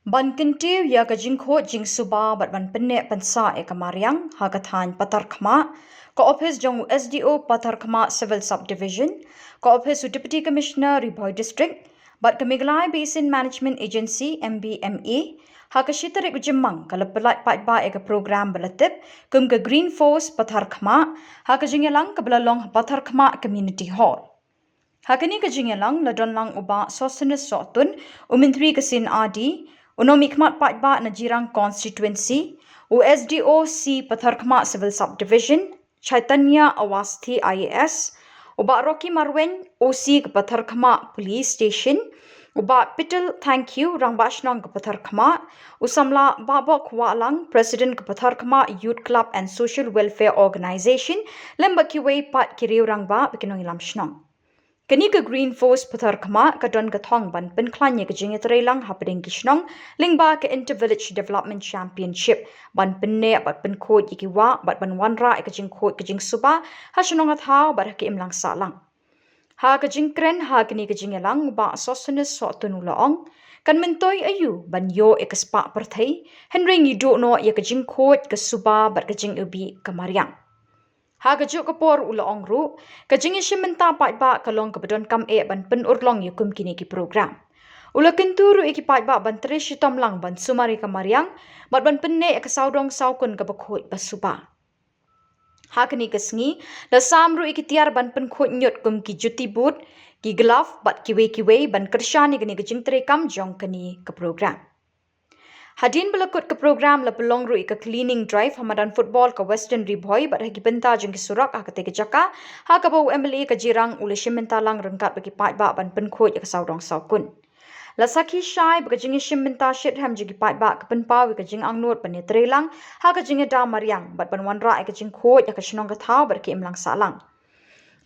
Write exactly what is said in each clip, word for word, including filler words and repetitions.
Ban kyntiew ïa ka jingkhuid jingsuba bad ban pynneh pynsah ïa ka mariang ha ka thaiñ Patharkhmah, ka ophis jong u S D O Patharkhmah Civil Subdivision, ka ophis u Deputy Commissioner Ri Bhoi District bad ka Meghalaya Basin Management Agency, M B M A, ha ka shi tarik u Jymmang ka la pyllait paidbah ïa ka program ba la tip kum ka Green Force Patharkhmah, ha ka jingïalang kaba la long ha Patharkhmah Community Hall. Ha kane ka jingïalang la don lang u Bah Sosthenes Sohtun, u Myntri ka C and R D, u nongmihkhmat paidbah na Jirang Constituency, u S D O C Patharkhmah Civil Subdivision, Chaitanya Awasthi I A S, u Bah Rocky Marwein, O C ka Patharkhmah Police Station, u Bah Pitil Thangkhiew, Rangbah Shnong ka Patharkhmah, u samla Bah Bok Wahlang, President ka Patharkhmah Youth Club and Social Welfare Organisation, lem bad kiwei pat ki riew rangbah bad ki nongïalam shnong. Kane ka Green Force Patharkhmah ka don ka thong ban pynkhlaiñ ïa ka jingïatreilang hapdeng ki shnong lyngba ka Inter Village Development Championship, ban pynneh bad pynkhuid ïa ki wah bad ban wanrah ïa ka jingkhuid ka jingsuba ha shnong ha thaw bad ha ka imlang sahlang. Ha ka jingkren ha kane ka jingïalang, u Bah Sosthenes Sohtun u la ong, kan myntoi aïu ban ïoh ïa ka spah pyrthei, hynrei ngi duh noh ïa ka jingkhuid ka suba bad ka jingïabih ka mariang. Ha kajuh ka por u la ong ruh, ka jingïashim bynta paidbah ka long kaba donkam eh ban pynurlong ïa kum kine ki program. U la kyntu ruh ïa ki paidbah ban trei shitom lang ban sumar ïa ka mariang bad ban pynneh ïa ka sawdong sawkun kaba khuid ba suba. Ha kane ka sngi, la sam ruh ïa ki tiar ban pynkhuid ñiut kum ki juti boot, ki glove bad kiwei kiwei ban kyrshan ïa kane ka jingtreikam jong kane ka program. Hadien ba la kut ka program, la pynlong ruh ïa ka cleaning drive ha madan football ka Western Ri Bhoi bad ha ki bynta jong ki surok ha katei ka jaka, ha kaba u M L A ka Jirang u la shim bynta lang ryngkat bad ki paidbah ban pynkhuid ïa ka sawdong sawkun. La sakhi shai ba ka jingïashim bynta shitrhem jong ki paidbah ka pynpaw ïa ka jingangnud ban ïatreilang ha ka jingïada mariang bad ban wanrah ïa ka jingkhuid ha ka shnong ka thaw bad ka imlang sahlang.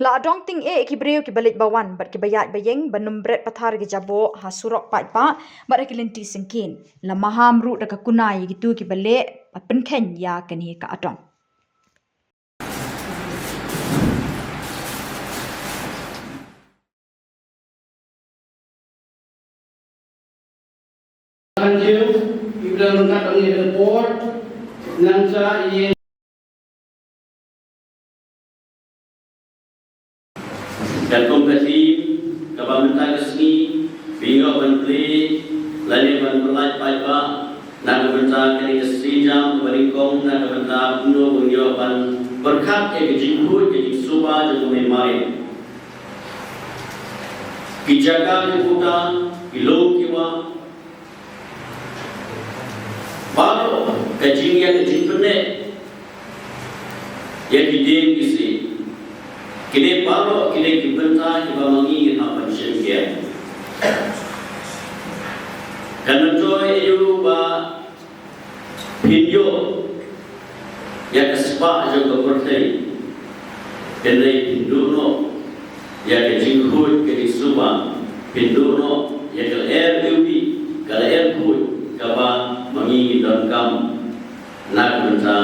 La adong tyngeh ïa ki briew kiba leit ba wan bad kiba ïaid ba ïeng ban ym bret pathar ïa ki jaboh ha surok paidbah bad ha ki lynti syngkien. La maham ruh da ka kuna ïa kito kiba leh bad pynkheiñ ïa kane ka adong. Thank you. Ïa uta ryngkat bad ngi ha ka por. Nangta ïa Katkum ka theme kaba mynta ka sngi, ba ngin ïoh ban plie lane ban pyllait paidbah na ka bynta kane ka sienjam kaba nyngkong na ka bynta kumno ba ngin ïoh ban pyrkhat ïa ka jingkhuid ka jingsuba jong ka mei mariang. Ki jaka ki puta, ki lum ki wah, baroh ka jingïa ka jingpynneh ïa ki dieng ki siej. Kine baroh kine ki bynta kiba ma ngi ngin hap ban shim khia. Kan myntoi aïu ba phin ïoh ïa ka spah jong ka pyrthei, hynrei phin duh noh ïa ka jingkhuid ka jingsuba, phin duh noh ïa ka lyer iwbih, ka lyer khuid kaba ma ngi ngi donkam na ka bynta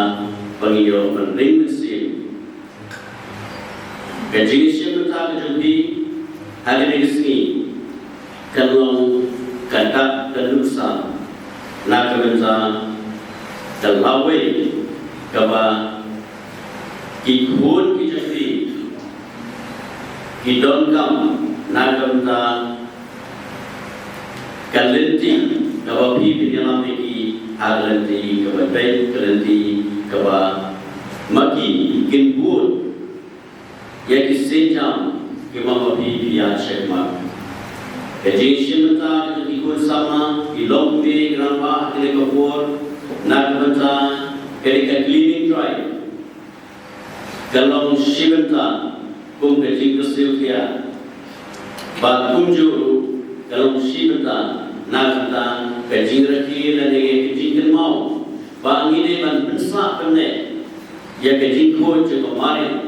ba ngin ïoh ban ring mynsiem. Ka jingïashim bynta ka jong phi ha kane ka sngi kan long ka dak ka nuksa na ka bynta ka lawei kaba ki khun ki jong phi ki donkam na ka bynta ka lynti kaba phi phin ïalam ïa ki ha ka lynti kaba beit, ka lynti kaba ma ki kin bud ïa ki sienjam kiba ma phi phi ïa shakmat. Ka jingshim bynta ka jong ki khun samla, ki longkmie, ki rangbah ha kane ka por na ka bynta kane ka cleaning drive ka long shi bynta kum ka jingkyrsiew khia. Bad kumjuh ruh ka long shi bynta na ka bynta ka jingrakhe lane ka jingkynmaw ba ngi dei ban pynsah pynneh ïa ka jingkhuid jong ka mariang,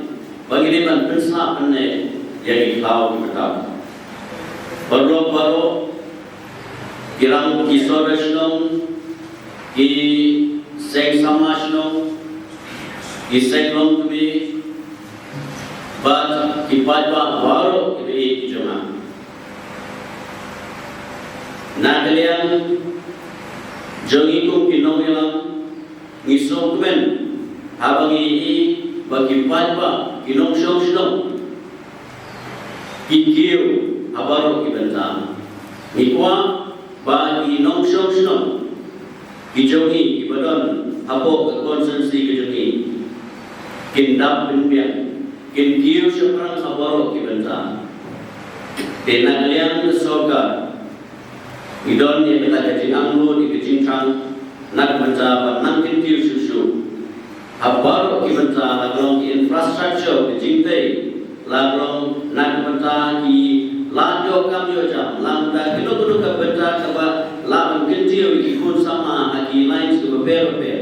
ba ngi dei ban pynsah pynneh ïa ki khlaw ki btap. Paralok baroh, ki rang ki sordar shnong, ki seng samla shnong, ki seng longkmie, bad ki paidbah baroh kiba ïeit ki jong nga. Na ka liang Jong ngi kum ki nongïalam, ngi sngewkmen haba ngi ïohi ba ki paidbah, ki nongshong shnong, ki kiew ha baroh ki bynta. Ngi kwah ba ki nongshong shnong ki jong ngi kiba don hapoh ka constituency ka jong ngi kin dap pynbiang, kin kiew shaphrang ha baroh ki bynta. Te na ka liang ka sorkar, ngi don ïa kata ka jingangnud, ïa ka jingthrang na ka bynta ban nang kyntiew shuh shuh ha baroh ki bynta, la ka long ki infrastructure, ki jingtei, la ka long na ka bynta ki lad ïoh kam ïoh jam, la ka bynta kino kino ka bynta kaba lah ban kyntiew ïa ki khun samla ha ki lines kiba bapher bapher.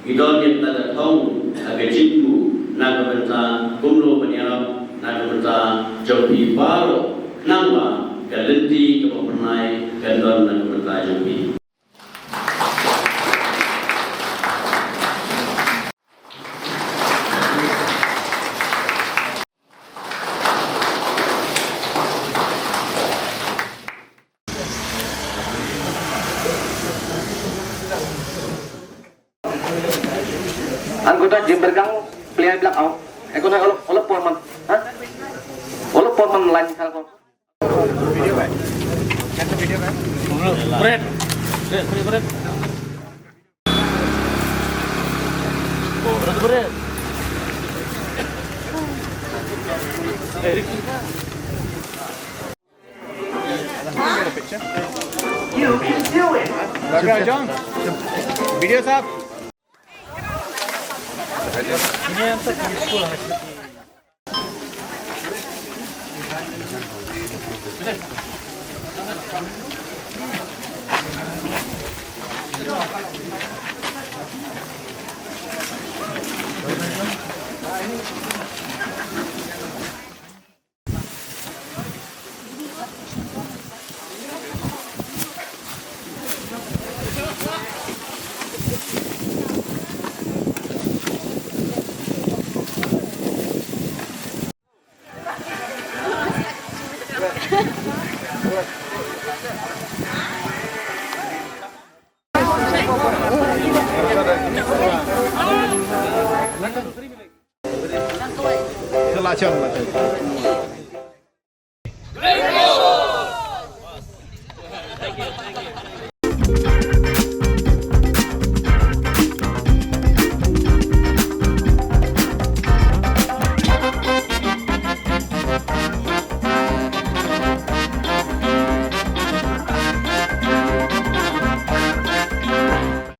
Ngi don ïa kata ka thong ha ka jingkiew na ka bynta kumno ban ïarap na ka bynta jong phi baroh, khnang ba ka lynti kaba phyrnai kan don na ka bynta jong phi. Anggota Jembergang, pilihan bilang au. Ekon hai olop, olop porman. Hah? Olop porman lain kan ko. Bret. Bret, bret, bret. Oh, bret, bret. You can do it. Raja John. Video sahab.